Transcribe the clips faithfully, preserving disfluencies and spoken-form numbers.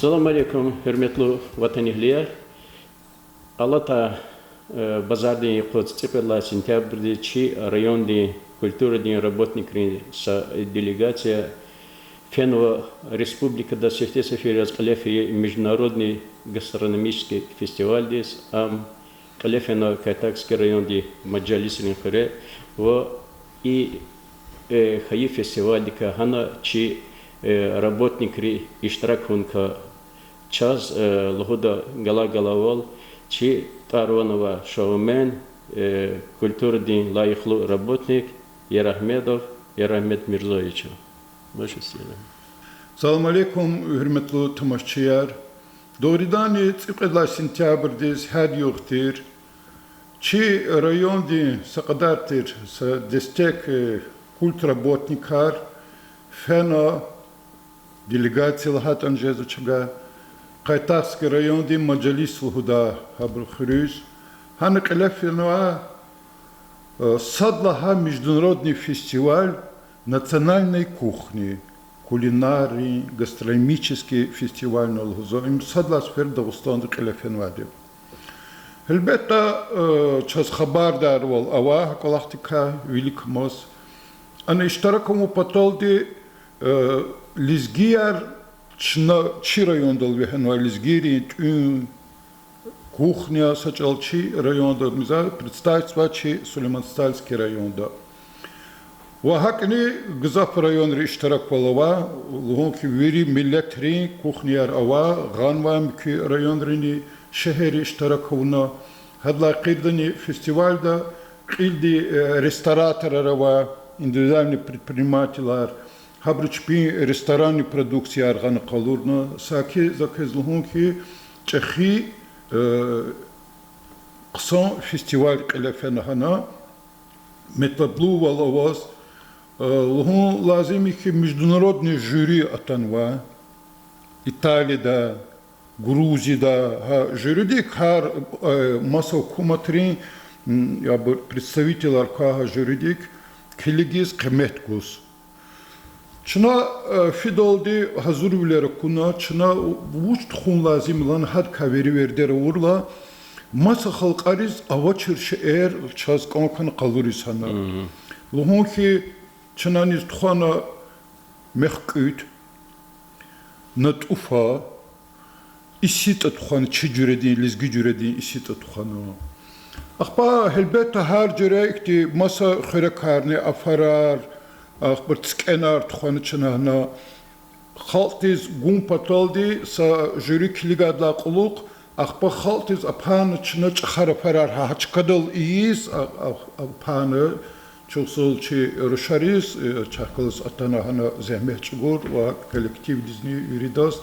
Салам алейкум, гьуьрметлу ватанэгьлияр. Алатай, э, базардин юкъуз цӀикьвед лагьай сентябрдиз чи райондин культурадин работникрин са делегация фенва республикада сифте сефер яз кьиле фейи международный гастрономический фестивальдиз. Ам кьиле фена Кайтакский райондин Мажалисрин хуьре ва и, э, хайи фестивальдикай гьана чи, э, работникри иштирак авуникай чаз, э, лугьуда галай-галайвал, чи тӀвар-ван авай шоумен, э, культурадин лайихлу работник Ярагьмедов Ярагьмед Мирзоевич. Ваш сера. Салам алейкум, гьуьрметлу тамашачияр. Дугъриданни, цӀикьвед лагьай сентябрдиз гьяд югъ тир чи райондин са кьадар тир са дестек, э, культработникар фена, делегация лагьайтӀани жезва чавай, Кайтахский райондин Мажалис лугьудай гьабурун хуьруьз. Гьана кьиле фенва, э, сад лагьай международный фестиваль национальной кухни, кулинарный, гастрономический фестиваль лугьузва. Им сад лагьай сефер Дагъустанда кьиле фенвайди. Гьелбетда, э, чаз хабардарвал ава гьа кӀвалахдикай виликамаз. Ана иштирак авун паталди, э, лезгияр чна чи райондал вегьенвай, лезгийрин тӀуьн, кухня са чӀал чи районда, мисал, представительство чи Сулейман-Стальский районда. Ва гьакӀни гзаф районри иштираквал ава, лугьун хьи, вири миллетрин кухняяр ава, гъанвай муькуь районрини, шегьерри иштирак авуна. Гьадалай къирдани фестивальда кьилди, э, рестораторар ава, индивидуальный предпринимателар, гьабуру чпин ресторанный продукцияяр гъана къалурна, саки за квез лугьун хьи, чӀехи, э, хъсан фестиваль кьиле фена гьана, метлаблувал аваз, э, лугьун лазим я хьи, международный жюри атанва Италияда, Грузияда, гьа жюридик гьар, э, маса гьукуматрин, м, яб-, представителар квай гьа жюридик килигиз, къимет гуз. Чна, э, фидалди гьазурвилер акуна, чна вуч тухун лазим я лагьана гьадакай веревирдер авурла, маса халкьариз авачир шейэр чаз кӀан хьана къалуриз гьана. Лугьун хьи, чна иниз тухвана мехкӀуьд, натӀуфа, иситӀа тухвана, чи жуьредин, лезги жуьредин иситӀа тухвана. Ахпа, гьелбетда, гьар жуьре ихьтин маса хуьрекарни, афарар, ахпа цикӀенар тухвана чна гьана. Халкьдиз гун паталди са жюри килигайдалай кьулухъ, ахпа халкьдиз апарна чна чӀахар афарар гьа, гьа чкадал ийиз, а, а, апарна чухсагъул чи рушариз, э, чахъ галаз атана гьана зегьмет чӀугур ва коллективдизни, виридаз.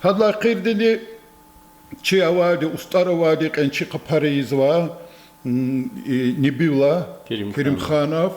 Гьадалай къирдани чи авайди, устӀар авайди, кьенчи къапар ийизвай, м, и, Небиуллагь Керимханов. Керимханов.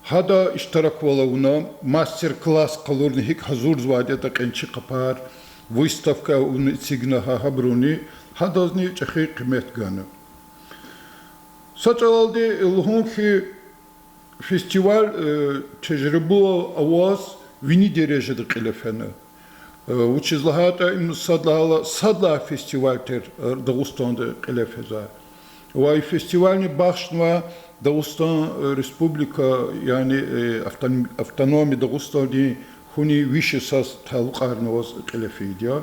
Гьада иштираквал авуна, мастер-класс къалурна, гьикӀ гьазурзавайди ятӀа кьенчи къапар, выставка авуна, эцигна гьа, гьабуруни, гьадазни чӀехи къимет гана. Са чӀалалди лугьун хьи, фестиваль, э, тежрибавал аваз вини дережада кьиле фена. Э, вучиз лагьайтӀа им сад лагьайла-, сад лагьай фестиваль тир, э, Дагъустанда кьиле фезвай. Ва и фестивальни бахшнава Дагъустан, э, Республика, яни, э, автон-, автономия Дагъустандин хьунин виш йисаз талукьарнаваз кьиле фейиди я.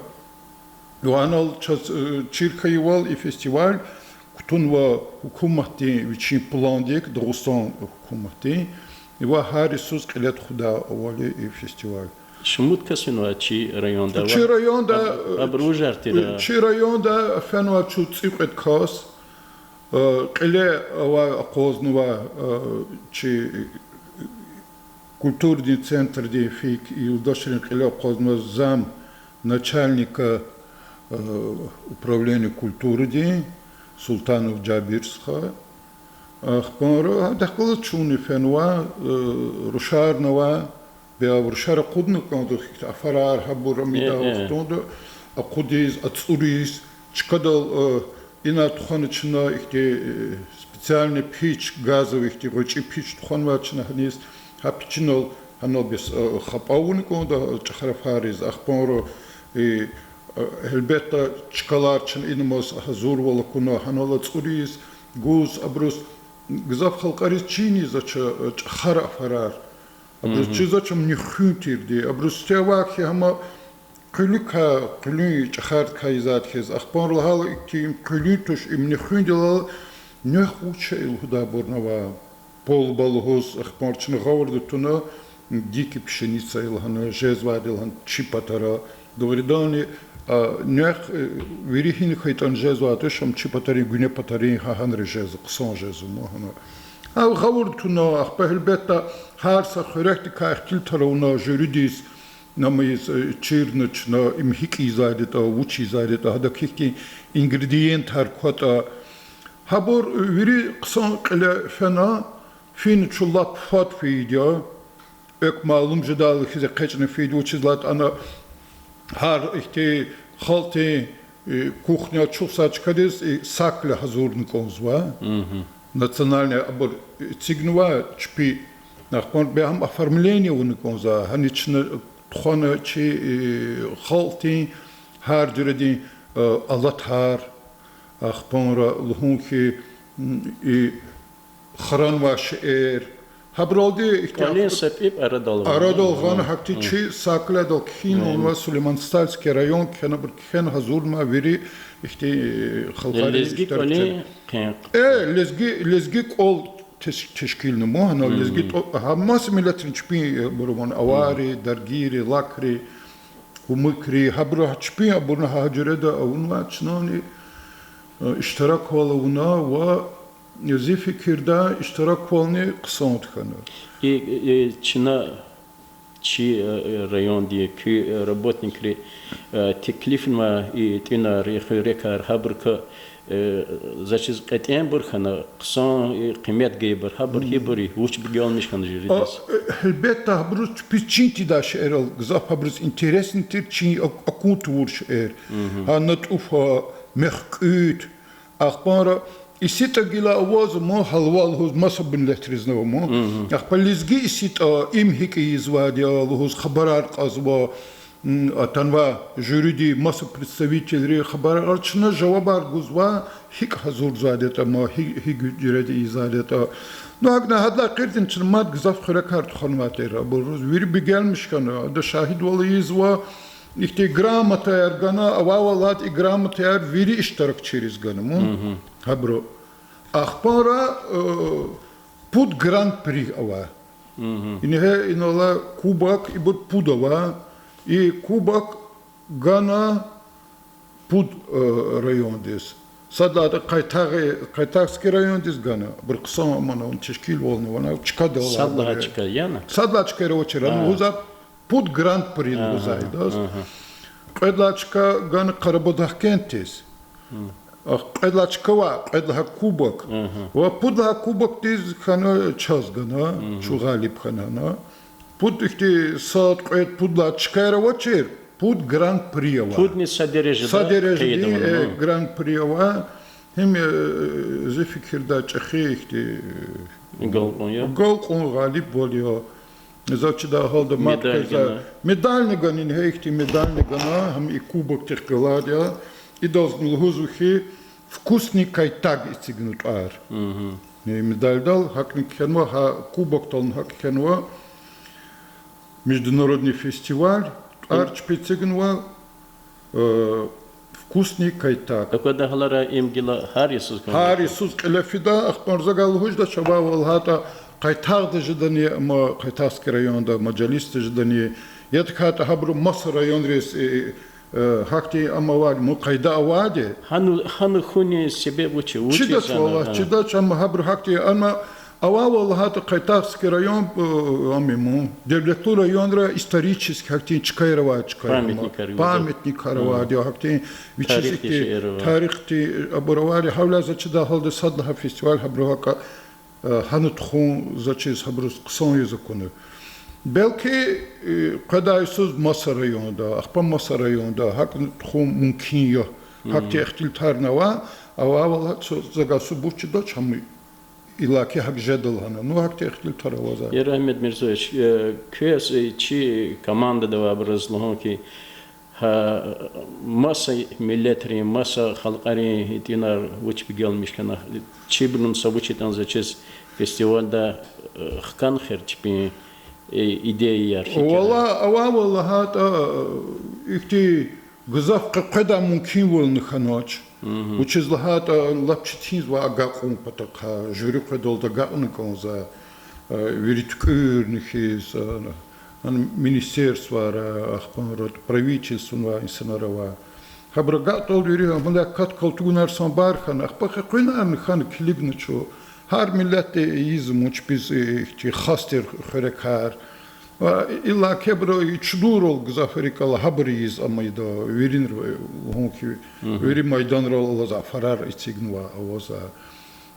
Ва анал чаз, э, чир хьайивал, и фестиваль кутунва гьукуматдин вичин пландик, Дагъустан гьукуматдин, ва гьар йисуз кьиле тухудай авайди я и фестиваль. Шумуд кас фенвай чи районда? Чи районда, аб-, абур вужар тир? Чи районда фенвай чун цӀикьвед кас, э, кьиле авай акъвазнава, э, чи культурадин центрдин фейи юлдашрин кьиле акъвазнава зам начальника, э, управления культурадин Султанов Жабир стха. Ахпанра гьадахъ галаз чунни фенва, э, рушарни ава, бес рушар акъудна кӀанда, афарар, гьабур, э, амида, э, вахтунда акъудиз, ацӀуриз, чкадал, э, ина тухвана чна ихьтин, э, специальный пич, газовый ихьтин гъвечӀи пич тухванвай чна гьаниз, гьа пичинал гьанал бес, э, хапӀ авуна кӀанда, чӀахар афариз, ахпанра, э, Гьелбетда, чкалар чна инамаз гьазурвал акуна, гьанал ацӀуриз, гуз, абуруз гзаф халкьариз чини за ча-, чӀахар афарар. Абуруз чизвач ам нихуьн тирди. Абуруз сифте авай хьи, гьама къуьлуькай, къуьлуьн чӀахардикай ийизвайди хьиз. Ахпанра лагьайла, ихьтин им къуьлуьн туш, им нихуьндилал нуькӀ вуч я лугьудайбурни ава. Полба лугьуз, ахпанра чна гъавурда туна, дикая пшеница я лагьана, жезвайди лагьана чи патара. Дугъриданни, а, нуькӀ, э, вири гьина хьайитӀани жезвайди туш, ам чи патарин, гуьне патарин гьа-, гьанра жезва, хъсан жезва ман гьана. А гъавурда туна, ахпа гьелбетда, гьар са хуьрекдикай ихтилатар авуна жуьредиз, ам ийиз, э, чирна чна, им гьикӀ ийизвайди ятӀа, вуч ийизвайди ятӀа, гьадак гьихьтин ингредиентар кватӀа. Гьабур вири хъсан кьиле фена, фин чун лап фад фейиди я. Экв малум жедайла хьиз экъечӀна фейиди, вучиз лагьайтӀа ана гьар ихьтин халкьдин, э, кухня чухсагай чкадиз, э, сакля гьазурна кӀанзава. Национальный абур, э, эцигнава чпи. Ахпа бегьем оформление авуна кӀанзава. Гьана чна тухвана чи, э, халкьдин гьар жуьредин, э, алатар, ахпанра лугьун хьи, м, и хранвай шейэр. Гьабуралди ихьтин кӀвалин са пӀипӀ арадал гъана, арадал гъана, гьахьтин чи саклядал кхьинва, Сулейман-Стальский район кхьена, абур кхьена гьазурнавай вири ихьтин, э, халкьарин лезги кӀвалин иштиракчи. Э, лезги, лезги кӀвал теш-, тешкилнава гьана, лезги тӀо-, гьа маса миллетрин чпин, э, абур авуна, авайри, даргийри, лакри, кумыкри, гьабуру чпин абурни гьа жуьреда авунвай чнани, э, иштираквал авуна ва зи фикирдай иштираквални хъсандхьана. И, и, чна чи, э, райондин куь, э, работникри, э, теклифнавай и тӀуьнар, и хуьрекар, гьабурукай, э, заз чиз кьетӀенбур хьана, хъсан, э, къимет гайибур, гьабур гьибур я, вуч бугелмиш хьана жуьредиз? А, э, гьелбетда, гьабуруз чпиз чин тийидай шейэрал гзаф, гьабуруз интересный тир чин ак-, акун тавур шейэр. Гьа натӀуфа, мехкӀуьд, ахпанра иситӀа гила авазва ман, гьалва лугьуз маса миллетризни ава ман. Ахпа лезги иситӀа, им гьикӀ ийизвайди я лугьуз хабарар кьазва, м, атанвай жюридин маса представителри хабарар, чна жавабар гузва, гьикӀ гьазурзавайди ятӀа ман, гьи-, гьи гуьжуьреда ийизвайди ятӀа. Ну, гьакӀни гьадалай гъейри чна мад гзаф хуьрекар тухванвай тир, абуруз вири бегенмиш хьана, ада шагьидвал ийизва, ихьтин грамотаяр гана, авайвал лагьайтӀа и грамотаяр вири иштиракчийриз гана ман. Гьабуру. Ахпанра, э, пуд гран-при ава. Ингье инал алай кубок, ибур пуд ава. И кубок гана пуд, э, райондиз. Сад лагьайтӀа Къайтагъ-, Къайтагъский райондиз гана, абур хъсан амана, вун тешкилвална вана, чкадал. Сад лагьай чка яни? Сад лагьай чкайра авачир, ана лугьузва пуд гран-при лугьузвайдаз. Кьвед лагьай чка гана Къарабудахкентдиз. А, кьвед лагьай чка ва кьвед лагьай кубок. Ва пуд лагьай кубокдиз хьана чаз гана, чун гъалиб хьана. Пуд ихьтин сад, кьвед, пуд лагьай чкайра авачир, пуд гран-при ава. Пудни са дережада, са дережада, э, гран-при ава. Гьим, э, зи фикирдай чӀехи ихьтин, э, агалкьун я, агалкьун, гъалибвал я. Заз чидай гьалда мад медальни гана, ингье ихьтин медальни гана, гьам и кубокдихъ галайди я. Идаз лугьузва хьи, Вкусный кайтак эцигна тӀвар. Медальдал гьакӀни кхьенва, гьа кубокдални гьакӀ кхьенва. Международный фестиваль, тӀвар чпи эцигнава, э, Вкусный кайтак. Аквадай гьаларай им гила гьар йисуз кӀан, гьар йисуз кьиле фида, ахпа за гьа лугьуз жедач, авайвал лагьайтӀа Къайтагъда жедани, ама Къайтагъский районда, Мажалисда жедани, я тахьайтӀа гьабуру маса районриз, э, э, гьахьтин ам авайди, мун къайда авайди. Гьана, гьана хьунин себеб вуч я, вучиз чидач, валлагь, чидач, ама гьабуру гьахьтин, ана авайвал лагьайтӀа Къайтагъский район, э, ам я мун, девлетлу районра исторический гьахьтин чкайра авай чкайра ама. Памятникар, памятникар авайди, гьахьтин вичиз ихьтин тарихдин шейэр авай, тарихдин абур авайди, гьавиляй заз чидай гьалда сад лагьай фестиваль гьабуру гьакӀа, э, гьана тухун заз чиз гьабуруз хъсан яз акуна. Белки, э, къведай йисуз маса районда, ахпа маса районда гьакӀ тухун мумкин я. Гьахьтин ихтилатарни ава, авайвал лагьайтӀа за гьа субут чидач, гьам иллаки гьакӀ жеда лагьана. Ну, гьахьтин ихтилатар ава за. Я, Рагьмет Мирзоевич, э, квез, э, чи командада авайбуруз лугьун хьи, Гьа маса миллетрин, маса халкьарин тӀуьнар вуч бегенмиш хьана, чибурун са вуч ятӀани за чиз фестивальда, э, хкана хьер чпин, э, идеяяр, фикирар. Валлагь, авайвал лагьайтӀа, ихьтин гзаф къекъведай мумкинвални хьанач. Вучиз лагьайтӀа лап четинзавай агакьун патахъай, жюри къведалди агакьна кӀанзавай, э, вири туькӀуьрни хьиз, э, гьана министерствара, ахпанра правительстводин инсанар ава. Гьабур агакьдалди вири мамлакат калтугунар санбар хьана, ахпа къекъуьнарни хьана килигна чун. Гьар миллетди ийизва чпиз, э, ихьтин хас тир хуьрекар. Ва иллаки абуру и чулурал гзаф рикӀел гьабур ийиз амайда, виринра лугьун хьи, вири майданрал алаз афарар эцигнава, авазва.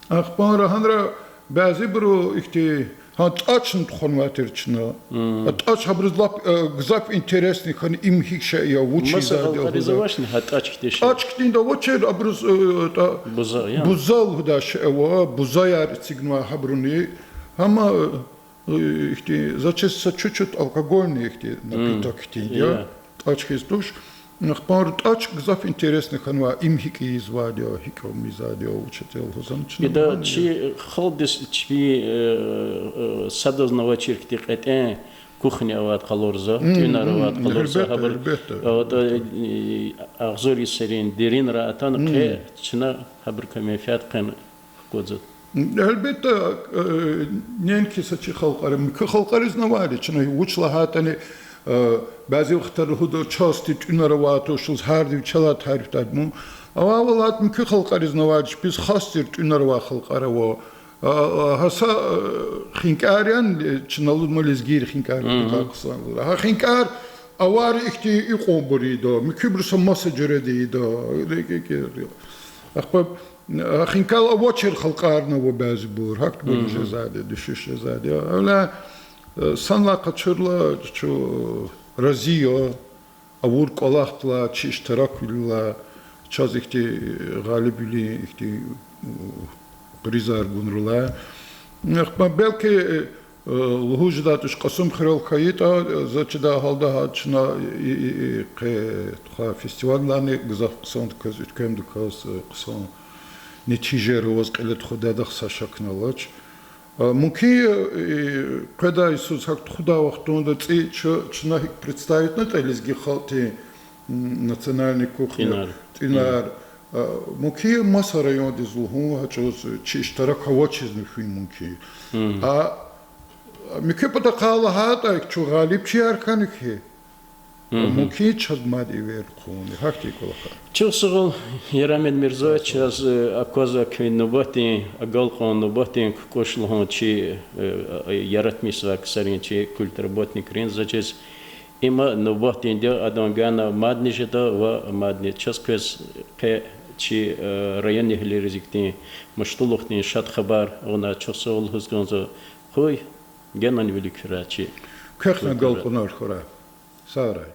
Ахпанра гьанра бязибуру ихьтин, гьа тӀачни тухванвай тир чна. А тӀач гьабуруз лап, э, гзаф интересный хьана, им гьикӀ шей я, вучиз авайди я. Маса халкьариз авачни гьа тӀач хьтин шей? ТӀач хьтинди авачир, абуруз, э, тӀа-, буза, я, буза лугьудай шей ава, бузаяр эцигнавай гьабуруни. Гьама, э, ихьтин, за чиз, са чуть-чуть алкогольный ихьтин напиток хьтинди я. ТӀач хьиз туш. Ахпанра тӀач гзаф интересный хьанвай, им гьикӀ ийизвайди я, гьикӀ ийизвайди я, вучиз я лугьуз чна. Ида чи халкьдиз чпи, э, э, садазни авачир хьтин кьетӀен кухня авайди къалурзава, тӀуьнар авайди къалурзава, гьелбетда, гьабур, гьелбетда, э, агъзур йисарин деринра атана къе чна гьабурукай менфят къен хкудзава. Гьелбетда, э, неинки са чи халкьариз, муькуь халкьаризни авайди чна, вуч лагьайтӀани, э, бязи вахтара лугьуда, части тӀуьнар авай туш лугьуз, гьарди вичелай тарифдайди ман. Авайвал лагьайтӀа муькуь халкьаризни авайди чпиз хас тир тӀуьнар авай халкьар ава. А, а, гьа са, э, хинкӀар яни, э, чна лугьуда лезгийрин хинкӀар, хъсан. Гьа хинкӀар авайди ихьтин икьванбур ийида, муькуьбуру са маса жуьреда ийида. Ахпа, а, хинкӀар авачир халкьарни ава бязибур, гьахьтинбурни жезвайди, дуьшуьш жезвайди. Авуна, э, санлай къачурла, чун рази я, авур кӀвалахдилай, чи иштираквилелай, чаз ихьтин гъалибвилин ихьтин, э, призар гунралай. Ахпа белки, э, лугьуз жедайди туш, Кьасумхуьрел хьайитӀа, э, заз чидай гьалда гьа чна и, и, и, къе тухвай фестивалдилайни гзаф хъсандаказ, уьтквемдаказ, э, хъсан нетижаяр аваз кьиле тухудайдахъ са шакни алач. А, мумкин, э, къведай йисуз гьакӀ тухудай вахтунда цӀи чу-, чна гьикӀ представитнатӀа лезги халкьдин, м, национальный кухня, тӀуьнар. А, мумкин, маса райондиз лугьун, гьа чӀавуз чи иштирак авачизни хьун мумкин. А муькуь патахъай лагьайтӀа, чун гъалибчияр хьана хьи, мумкин, чаз мад эвер хъувуна, гьахьтин кӀвалахар. Чухсагъул, Ярагъмед Мирзоевич, чаз, э, аквазвай куь нубатдин, агалкьун нубатдин кукӀуш лугьун чи, э, яратмишзавай ксарин, чи культработникрин, заз чиз, има нубатдинди я, адан гана мадни жеда ва мадни. Чаз квез къе чи, э, районэгьлийриз ихьтин муштулух хьтин шад хабар авуна, чухсагъул лугьуз кӀанзава. Къуй генани вилик фирай чи. Квехъни агалкьунар хьурай. Сагърай.